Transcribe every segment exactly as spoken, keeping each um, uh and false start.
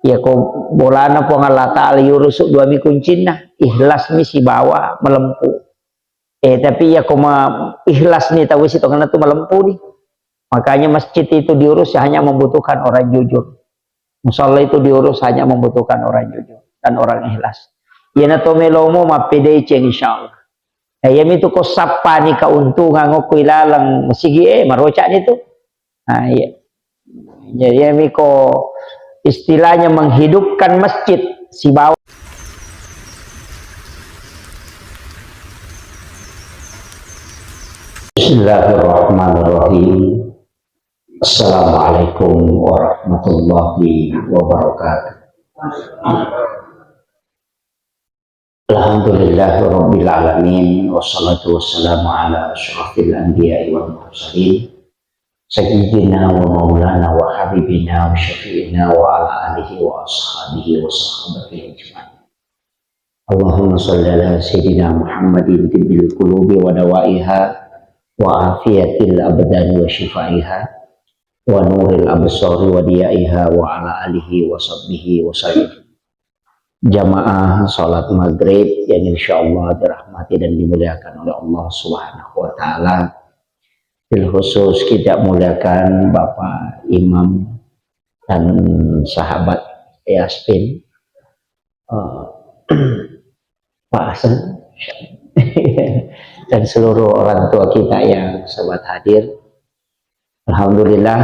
Iya ko bolana Puang Allah Ta'ala yurusu dua mi kuncinna, ikhlas mi sibawa malempu. Eh, tapi iya ko ma-, ikhlas ni tau sitongenna tu malempu ni. Makanya masjid itu diurus hanya membutuhkan orang jujur. Musalla itu diurus hanya membutuhkan orang jujur dan orang ikhlas. Iyana to melomo mappedeceng, insyaallah. Nah, iya mitu ko sappani keuntungan okko ilaleng masigi, eh, maroca ni tu. Nah, iya. Jadi, iya mi ko istilahnya menghidupkan masjid sibawa. Bismillahirrahmanirrahim. Assalamualaikum warahmatullahi wabarakatuh. Alhamdulillahirabbil alamin, wassalatu wassalamu ala asyrafil anbiya'i wal mursalin, sayyidina wa maulana wa habibina wa syafi'ina wa ala alihi wa ashabihi wa sahabatihi ajma'in. Allahumma shalli ala sayyidina Muhammadin tibbil qulubi wa dawaiha wa afiyatil abdani wa syifaiha wa nuril absari wa diyaiha wa ala alihi wa sahbihi wa sallim. Jamaah salat maghrib yang insyaallah dirahmati dan dimuliakan oleh Allah Subhanahu wa Ta'ala. Bil khusus kita muliakan Bapak Imam dan sahabat Yasmin, eh, Pak Hasan, dan seluruh orang tua kita yang sempat hadir. Alhamdulillah,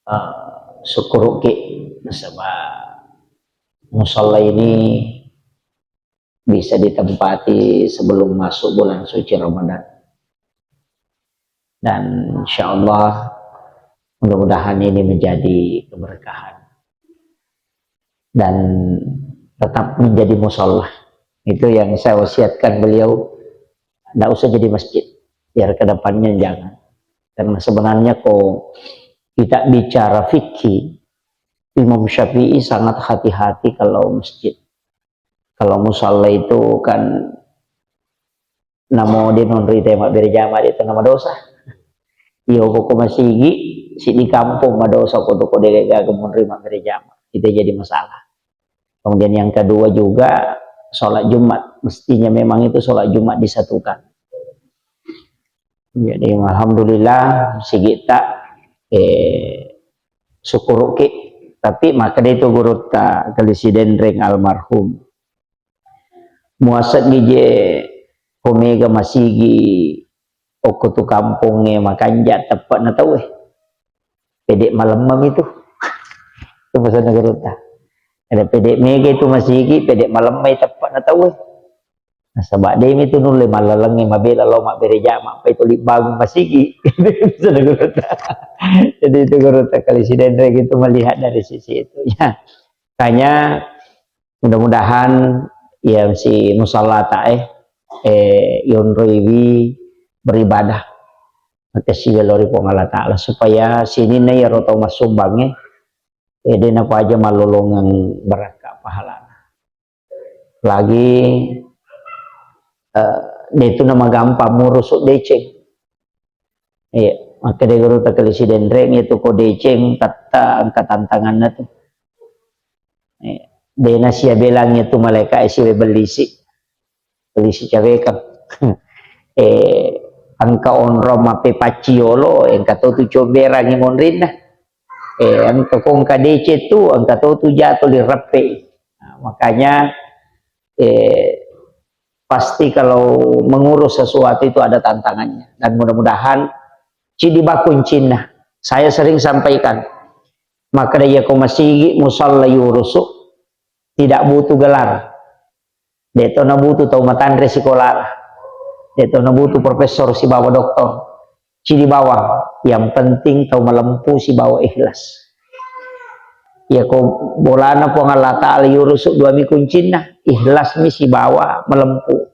eh, syukuruki nasaba musalla ini bisa ditempati sebelum masuk bulan suci Ramadan. Dan insyaallah, mudah-mudahan ini menjadi keberkahan dan tetap menjadi musalla. Itu yang saya wasiatkan beliau, ndak usah jadi masjid, biar kedepannya jangan. Karena sebenarnya kok kita bicara fikih, Imam Syafi'i sangat hati-hati kalau masjid. Kalau musalla itu kan namo de nonroi te mabbere jama, de tu nama dosa. Iyo, ko masigi, siddi kampong madosa ko tu ko de gaga monroi mabbere jama. Itu jadi masalah. Kemudian yang kedua juga, sholat Jumat. Mestinya memang itu sholat Jumat disatukan. Jadi, alhamdulillah, sigita, eh, syukuruki. Tapi makkeda itu gurutta Kalisi Denreng almarhum. Muaseng je ko mega masigi okko tu kampongnge makanja teppe'na tauwe. Pede malemma mi tu. Itu pesanna gurutta. Ada pede mega itu masigi, pede malemma teppe'na tauwe. Nasaba de mi tu nulle mallalengnge mabela lao mabbere jama, apa itu libang masigi. Pesanna gurutta. Jadi itu gurutta Kalisi Denreng itu melihat dari sisi itu. Ya. Makanya mudah-mudahan ya si musallata eh, eh, yonroiwi beribadah. Makessing welori Puang Allah Ta'ala supaya sininna iyaro tau massumbangnge, eh, de napaja mallolongeng barakka pahalana. Lagi, eh, de tu namagampang murusu deceng. Iya, makkeda gurutta Kalisi Denreng itu ko deceng tatta engka tantanganna tu. Eh, de nasiabelangngi tu malaika e siwe bellisi. Bellisi cawekeng. Eh, engka onrong mappepacci yolo, engka to tu comberangngi monrinna. Eh, engka ko engka deceng tu, engka to tu jato lireppe. Nah, makanya, eh, pasti kalau mengurus sesuatu itu ada tantangannya. Dan mudah-mudahan cidi bakuncinna. Saya sering sampaikan, makkeda iya ko masigi musalla yurusu tidak butuh gelar. De to nabutuh tau matanre sikolara. De to nabutuh profesor sibawa doktor. Cidi bawang. Yang penting tau malempu sibawa ikhlas. Iya ko bolana Puang Allah Ta'ala yurusu dua mi kuncinna. Ikhlas mi sibawa malempu.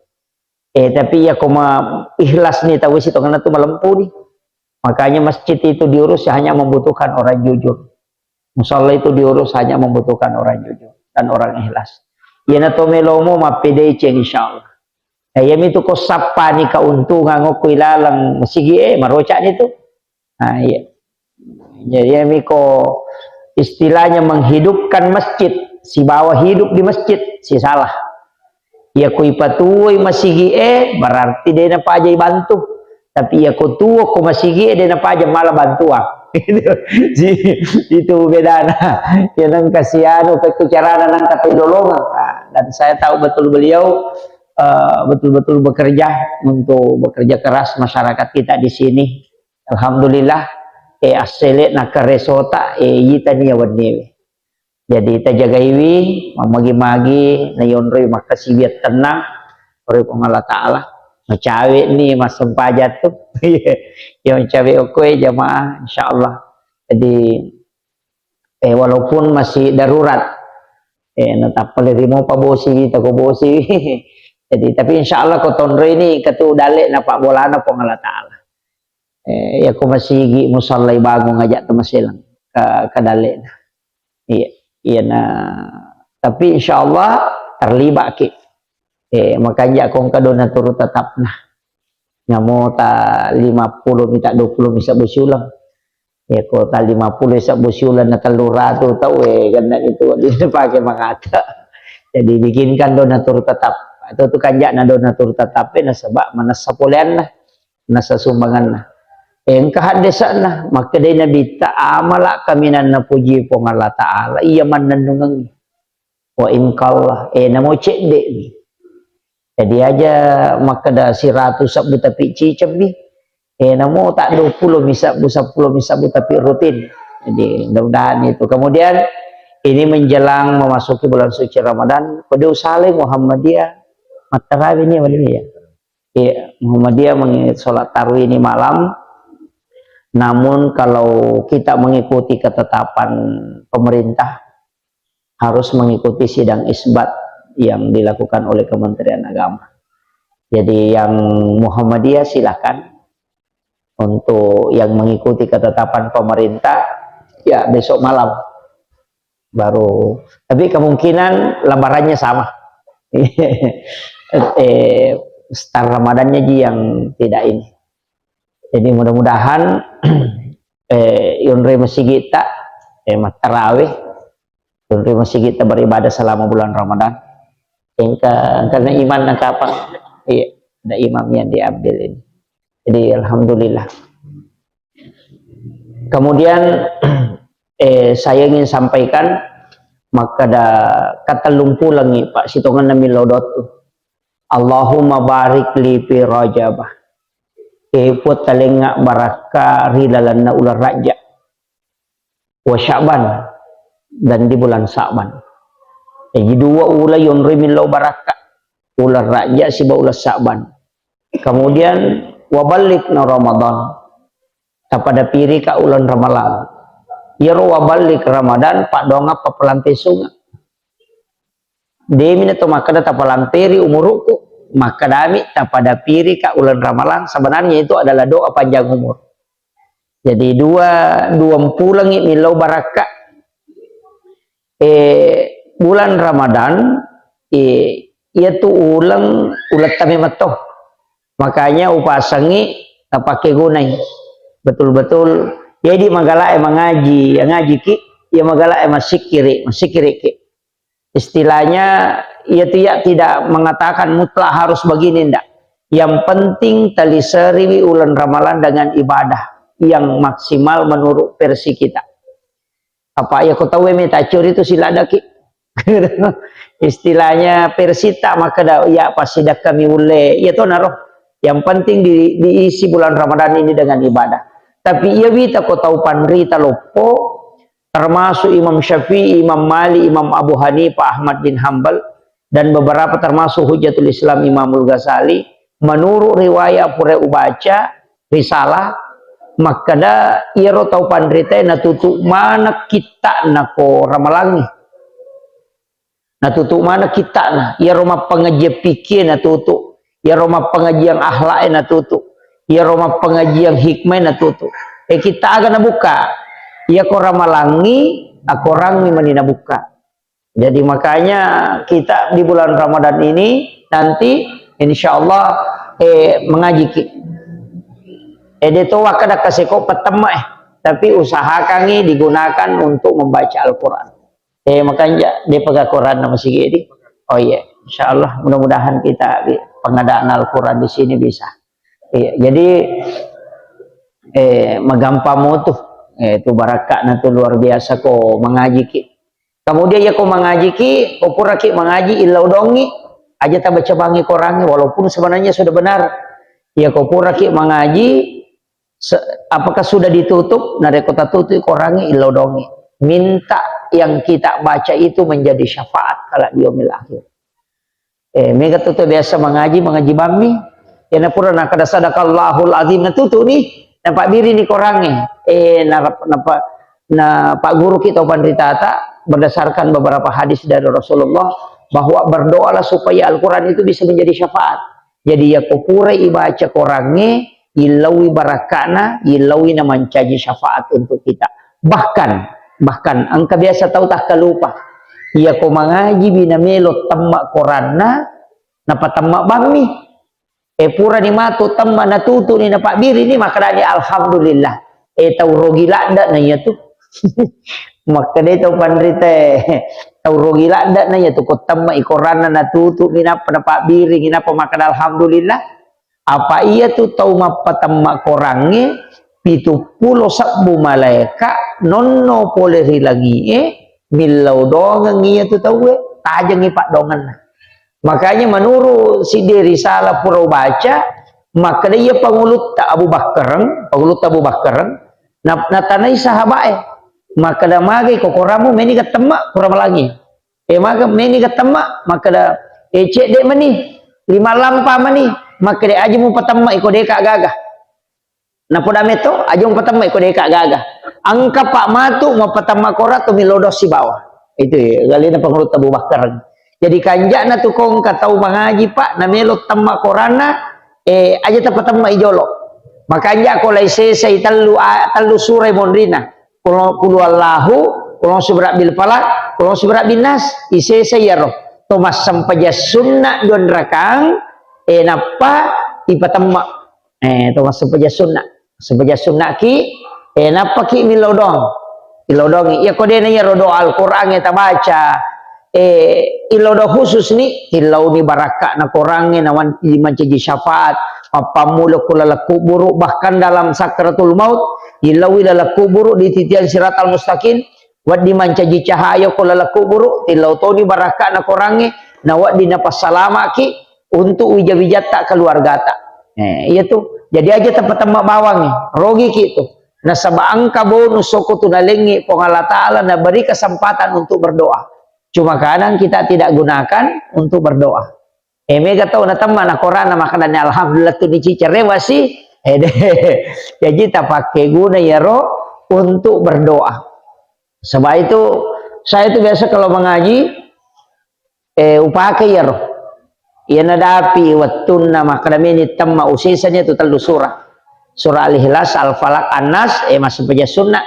Eh, tapi iya ko ma-, ikhlas ni tau sitongenna tu malempu ni. Makanya masjid itu diurus hanya membutuhkan orang jujur. Musalla itu diurus hanya membutuhkan orang jujur dan orang ikhlas. Iyana to melomo mappedeceng, insyaallah. Nah, iya mitu ko sappani keuntungan okko ilaleng masigi, eh, maroca ni tu. Nah, iya. Jadi, iya mi ko Istilahnya menghidupkan masjid, sibawa hidup di masjid, si salah. Iya ko ipatuwoi masigi e, berarti de napaja ibantu. Tapi iya ko tuwo ko masigi e, de napaja malah bantuang. Itu, si-, itu bedana. Ya nengka sianu, pekko carana nengka tololongeng. Ah, dan saya tahu betul beliau, eh, betul-betul bekerja untuk bekerja keras masyarakat kita di sini. Alhamdulillah, eh, assele na keresota, eh, yitani ya wennewe. Jadi tajagaiwi, mamagi-magi, nayonroi makkasiwiang tennang, ri Puang Allah Ta'ala. Macawe ni massempajang tu. Ya macawe okkoe jamaah, insyaallah. Jadi, eh, walaupun masih darurat, eh, natappa le rimo pa bosiwi, tako bosiwi. Jadi, tapi insyaallah ko tonroi ni ketu dalle na pabbolana Puang Allah Ta'ala. Eh, ya ko masigi musalla ibangung aja temaselang ke, ke dalle na. Iya, iya na. Tapi insyaallah terlibat ki. Eh, makanya ko engka dona turu tetapna. Namo ta lima puluh mita dua puluh misa bosi uleng. Ya ko ta lima puluh misa bosi uleng na tellu ratu tau, eh, kena itu dipake mangata. Jadi bikinkan dona turu tetap. Atau tu kanjak na dona turu tetap, eh, nasaba manessa poleanna, nassa sumbanganna. Eh, engka haddesana, makkedai Nabitta, amala kaminanna puji Puang Allah Ta'ala, iya mannennungengngi. Wa in qalla, eh, namo cedde'mi. Jadi aja makkeda siratu sebbu tapi cicemmi. Eh, namo tak dua puluh mi sebbu, sepuluh mi sebbu tapi rutin. Jadi mudah-mudahan itu. Kemudian ini menjelang memasuki bulan suci Ramadan, pada usalai Muhammadiyah, mattarawi ni wali ya. Iya, Muhammadiyah mengi-, sholat tarawih ini malam. Namun kalau kita mengikuti ketetapan pemerintah, harus mengikuti sidang isbat yang dilakukan oleh Kementerian Agama. Jadi yang Muhammadiyah silakan, untuk yang mengikuti ketetapan pemerintah, ya besok malam baru. Tapi kemungkinan lembarannya sama. Eh, star Ramadannya ji yang tidak ini. Jadi mudah-mudahan, eh, yonroi masigitta, eh, mattarawe, yonroi masigitta beribadah selama bulan Ramadan. Engka, karena iman na kapang, iya, ada imam yang diambil ini. Jadi alhamdulillah. Kemudian, eh, saya ingin sampaikan, makkeda katellumpulengngi, Pak, sitongenna millau doa tu. Allahumma barik li fi Rajabah. Eh, Puang, talengnga barakka ri lalenna uleng Rajab. Wa Sya'ban, dan di bulan Sya'ban. Jadi dua uleng yonroi millau barakka. Uleng Rajab siba uleng Sya'ban. Kemudian wa ballighna Ramadan. Tapada piri ka uleng Ramalang. Iyaro wa balligh Ramadan, paddoangeng pappalampe sunge. Demi na to makkeda tapalamperi umurukku, makkedami tapada piri ka uleng Ramalang, sebenarnya itu adalah doa panjang umur. Jadi dua, dua mpulengngi millau barakka. Eh, bulan Ramadan, eh, iyatu uleng, uleng tame metto. Makanya upasengngi tapake gunai. Betul-betul, jadi magala e mangaji, ya ngaji ki, ya magala e masikiri, masikiri ki. Istilahnya, iyatu ya tidak mengatakan mutlak harus begini, ndak. Yang penting taliseriwi uleng Ramalang dengan ibadah yang maksimal menurut versi kita. Apa ya, ko tau meta curi tu siladaki. Istilahnya versi tak makkeda, ya pasti dak kami ulle. Ya to naro. Yang penting di, diisi bulan Ramadan ini dengan ibadah. Tapi iya wita ko tau panrita loppo, termasuk Imam Syafi'i, Imam Malik, Imam Abu Hanifah, Ahmad bin Hambal, dan beberapa termasuk Hujjatul Islam Imamul Ghazali, menurut riwayat pura ubaca, risalah, makkeda iyaro tau panritae natutu maneng kitta'na ko Ramalangngi. Natutu maneng kitta'na, iyaro mappengajian fikih natutu, iyaro mappengajian akhlak e natutu, iyaro mappengajian hikmah e natutu. Eh, kitta aga nabuka? Iya ko Ramalangngi, akorangni mani nabuka. Jadi makanya kita di bulan Ramadan ini nanti insya Allah, eh, mengaji ki. Eh, de to wakkeda kaseko pettemma, eh. Tapi usahakangi digunakan untuk membaca Al-Quran. Eh, makanja, dia pegang Quran nama sigi di. Oh iya, insya Allah mudah-mudahan kita di pengadaan Al-Quran di sini bisa. Iya, jadi, eh, magampang mo tu. Eh, tu barakakna tu luar biasa ko mangaji ki. Kemudian ya ko mangaji ki, ko pura ki mangaji illau dongi, aja tabaca bangi korangi, walaupun sebenarnya sudah benar. Ya ko pura ki mangaji, se-, apakah sudah ditutup? Narekko tatutup korangi illau dongi. Minta yang kita baca itu menjadi syafaat kalau di yaumil akhir. Eh, mega tu, tu biasa mangaji, mangaji bammi. Ya na pura nakada sadaqallahul azim, natutu ni, napabbiri ni korangi. Eh, na, napa, na pak guru kita panritata berdasarkan beberapa hadis dari Rasulullah bahwa berdoalah supaya Al-Quran itu bisa menjadi syafaat. Jadi ya ko pura ibaca korangi, illaui barakana, illaui na mancaji syafaat untuk kita. Bahkan, bahkan engka biasa tau takkalupa. Iya ko mangaji bina melo temma koranna, napatemma bammi. Eh, purani matu temma natutu ni napabbiri ni makkedani alhamdulillah. Eh, tau rogi ladda na iya tu. Makkeda tau panrita, tau rogi ladda na iya tu ko temma i koranna natutu ni nappa napabbiri ni nappa makkeda alhamdulillah. Apa iya tu tau mappatemma korangnge pitu pulo sebbu malaeka nonno pole ri langie, millau dongeng iya tu tauwe, tajengi paddoangenna. Makanya menurut siddi risalah pura ubaca, makkeda iya pangulutta Abu Bakkareng, pangulutta Abu Bakkareng, na-, natanai sahabae, makkeda magai kokoramu meni ga temma pura malangi. Eh, maka meni ga temma, makkeda, eh, cedde meni, lima lampa meni, makkeda aja mupatemma iko deka gaga. Napoda metto, aja mupatemma iko deka gaga. Engka pak matu mapatemma kora tu milodo sibawa. Itu ya, galena pangulutta Abu Bakar. Jadi kanjana tu ko engka tau mangaji pak, namelo temma koranna, eh, aja tapatemma ijolo. Makanja ko lai sesai tellu a-, tellu sura monrina. Kulo-, kulu Allahu, kulo subra bil falak, kulo subra bin nas, isesa iyaro. To massempajang sunna dua rakang, eh, nappa ipatemma. Eh, to massempajang sunna. Sempajang sunna ki, eh, nappa ki millau doang. Millau doang. Iya ko dena iyaro doa Al-Quran e tabaca. Eh, illau doa khusus ni, illauni barakakna korangnge, nawan-, mancaji syafaat, mappammula ko laleng kuburu, bahkan dalam sakratul maut, illaui laleng kuburu di titian siratal mustaqim, wedding mancaji cahaya ko laleng kuburu, tillau toni barakakna korangnge, na wedding napassalamaki untuk wija-wijatta keluargata. Eh, iya tu. Jadi aja tapatemma bawangnge, rogi ki tu. Nasaba engka bonus soko tu nalengngi Puang Allah Ta'ala naberi kesempatan untuk berdoa. Cuma kadang kita tidak gunakan untuk berdoa. Eh, mega tau natemma na koranna makkedani alhamdulillah tu dicicere wasi. Eh, deh. Jadi tapakai guna iyaro untuk berdoa. Sebab itu saya itu biasa kalau mengaji, eh, upake iyaro. Iya nadapi wettunna makkeda meni temma usesani tu tellu surah. Surah Al-Ikhlas, Al-Falaq, An-Nas, eh, massempajang sunna.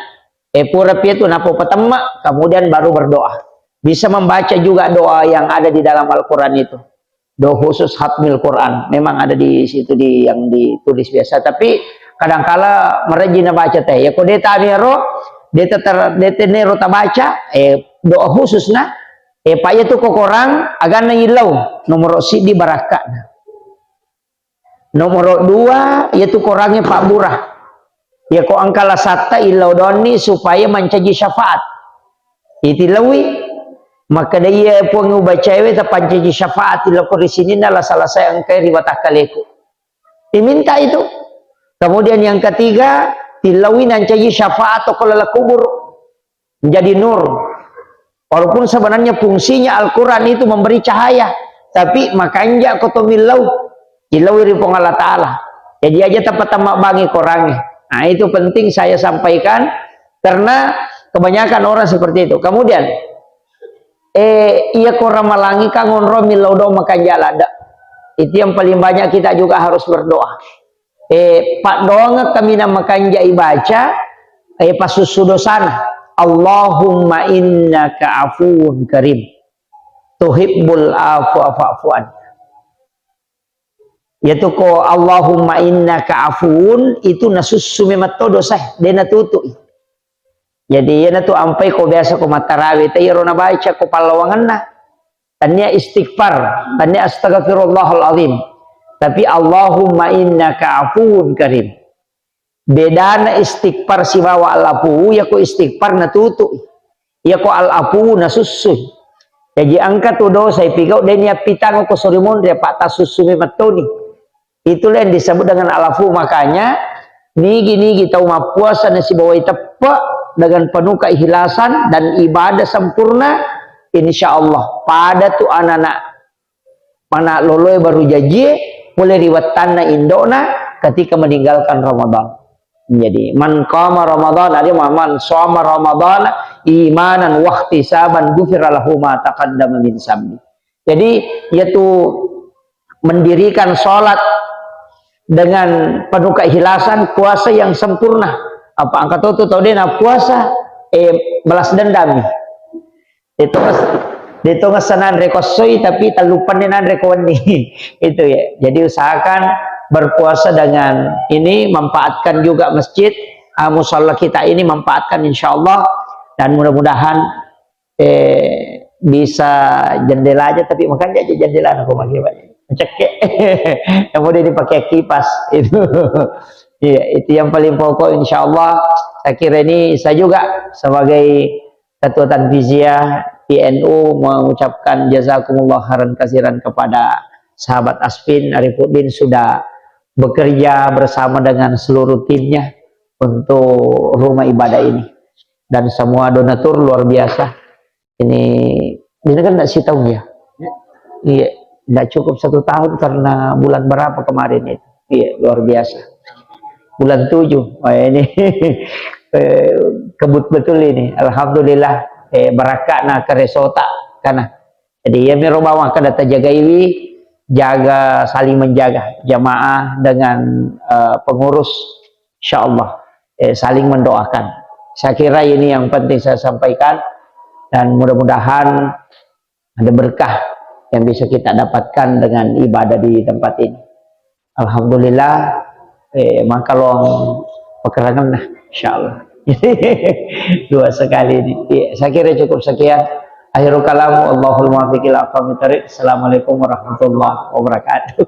Eh, pura pi tu nappa upatemma, kemudian baru berdoa. Bisa membaca juga doa yang ada di dalam Al-Quran itu. Doa khusus hatmil Quran. Memang ada di situ di, yang ditulis biasa. Tapi kadangkala merejji nabaca teh. Ya ko de tani ro, de teter-, de tenero tabaca, eh, doa khusus na. Eh, pak iya tu ko korang, aganna illau. Nomoro siddi barakakna. Nomoro dua, iya tu korangnge pabbura. Iya ko engka lasatta illau doanni supaya mancaji syafaat. Itillaui, makkeda iya Puang ubacaewe tapancaji syafaat illau ko ri sininna lasa-lasai engkae ri watakkaleku. Diminta itu. Kemudian yang ketiga, tillaui nancaji syafaat ko laleng kuburu. Menjadi nur. Walaupun sebenarnya fungsinya Al-Quran itu memberi cahaya, tapi makanja ko to millau, illau ri Puang Allah Ta'ala. Jadi aja tapatemma bangi korangnge. Nah, itu penting saya sampaikan karena kebanyakan orang seperti itu. Kemudian, eh, iya ko ramalangi kan onro millau do makanja ladda. Itu yang paling banyak kita juga harus berdoa. Eh, paddoangeng kaminang makanja ibaca, eh, pasussu dosana. Allahumma innaka afuwun karim. Tuhibbul afwa fa'fu anna. Yaitu ko Allahumma innaka afuwun, itu nasussu memang to dosa, de natutui. Jadi, iyanatu ampai ko biasa ko mattarawe, ta iyaro nabaca ko pallawangenna. Tania istighfar, tania astagfirullahaladzim. Tapi Allahumma innaka afuwun karim. Bedana istighfar sibawa al-afu, yako istighfar natutu. Yako al-afu nasussui. Jaji engka tu dosa ipigau, de niappitang ko sori monri, apa tasussu memettoni. Itulah yang disebut dengan al-afu. Makanya, nigi-nigi tau mappuasa nasibawai teppe dengan penuh keikhlasan dan ibadah sempurna, insya Allah pada tu anak-anak mana loloe baru jajie, mulai riwettanna indokna ketika meninggalkan Ramadan. Jadi, man qama Ramadan, ada man shoma Ramadan imanan wahtisaban ghufira lahu ma taqaddama min zambi. Jadi, yaitu mendirikan sholat dengan penuh keikhlasan, puasa yang sempurna. Apa angka to tu tau dena puasa, eh, balas dendam. Itu nges-, itu ngesenanre ko essoi, tapi tellupanne nanre ko wenni. Itu ya. Jadi, usahakan berpuasa dengan ini, manfaatkan juga masjid, ah, musala kita ini, manfaatkan insya Allah, dan mudah-mudahan eh, bisa jendela aja, tapi makanya aja jendela aku pakai, Pak. Cekke. Yang udah dipakai kipas itu. Iya, itu yang paling pokok, insya Allah. Saya kira ini saya juga sebagai Ketua Tanfiziyah P N U mengucapkan jazakumullah khairan kasiran kepada sahabat Aspin Arifuddin sudah bekerja bersama dengan seluruh timnya untuk rumah ibadah ini. Dan semua donatur luar biasa. Ini, ini kan nggak setahun ya? Iya, nggak cukup satu tahun karena bulan berapa kemarin itu? Iya, luar biasa. Bulan tujuh. Wah, ini, eh, kebut betul ini. Alhamdulillah, eh, barakakna keresota karena. Jadi, ya, miro bawang kada tajagaiwi, jaga, saling menjaga jamaah dengan, eh, pengurus, insya Allah, eh, saling mendoakan. Saya kira ini yang penting saya sampaikan, dan mudah-mudahan ada berkah yang bisa kita dapatkan dengan ibadah di tempat ini. Alhamdulillah, eh, maka long pekerangan nah, insya Allah. Dua sekali ini. Iya, saya kira cukup sekian. Akhirul kalam, Allahul muwaffiq ila aqwamit thariq. Assalamualaikum warahmatullahi wabarakatuh.